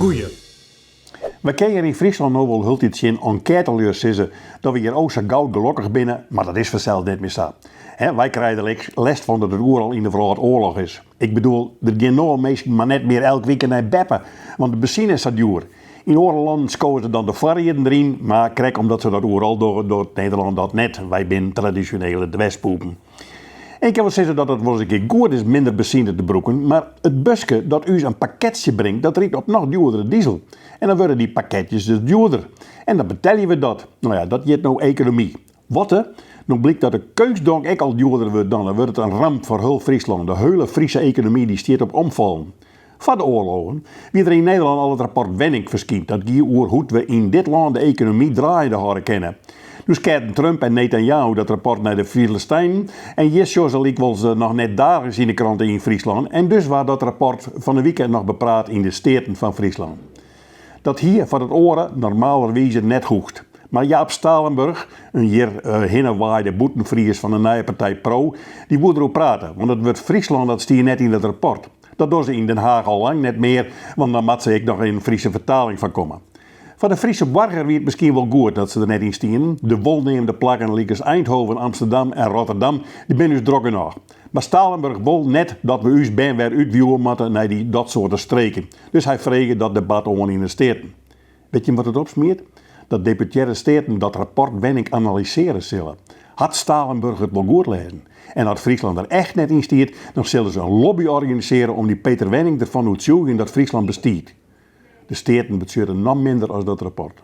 Goeie. Wy kinne hjir yn Fryslân no wol hieltyd tsjin enkêtelju sizze dat we hjir o sa goudgelokkich binne, mar dat is fansels net mear sa. Hè, wy krije der ek lêst fan dat it oeral yn de wrâld oarloch is. Ik bedoel, der gean no al minsken mar net mear elk wike nei beppe, want de benzine is sa djoer. Yn oare lannen skowe se dan de foarrieden deryn, mar krekt omdat se dat oeral dogge, docht Nederlân dat net. Wy binne tradisjonele dwerspoepen. En ik kin wol sizze dat it wolris in kear goed is minder benzine te brûken, mar it buske dat ús in pakketsje bringt, dat rydt op noch djoerdere diesel. En dan wurde dy pakketjes dus djoerder. En dan betelje we dat. No ja, dat hjit no ekonomy. Watte? No blykt dat de keunstdong ek al djoerder wurdt dan wurdt it in ramp foar hiel Fryslân. De hiele Fryske ekonomy dy stiet op omfallen. Foar de oarlogen wie der yn Nederlân al it rapport Wennink ferskynd. Dat gie oer hoe't we yn dit lân de ekonomy draaiende hâlde kinne. Doe skeaten Trump en Netanyahu dat rapport nei de Filistijnen en hjir sjogge se lykwols noch net daagliks yn de krante yn Fryslân en dus waard dat rapport fan 'e wike noch bepraat yn de Steaten fan Fryslân. Dat hie foar it oare normalerwize net hoegd. Mar Jaap Stalenburg, in hjir hinne waaide bûtenfries fan de nije partij Pro, dy woe deroer prate, want it wurd Fryslân dat stie net yn it rapport. Dat dogge se yn Den Haag al lang net mear, want dan moat se ek noch in Fryske fertaling fan komme. Foar de Fryske boarger wie it miskien wol goed dat se der net yn stienen. De wolneamde plakken lykas Eindhoven, Amsterdam en Rotterdam, dy binne ús drok genôch. Mar Stalenburg wol net dat we ús bern wer útwiuwe moatte nei dy datsoarte streken. Dus hy frege dat debat oan yn de Steaten. Wit jim wat it opsmiet? Dat deputearre Steaten dat rapport Wennink analysearje sille. Hat Stalenburg it wol goed lêzen? En as Fryslân der echt net yn stiet, dan sille se in lobby organisearje om dy Peter Wennink derfan oertsjûgjen dat Fryslân bestiet. De Steaten betsjutte noch minder as dat rapport.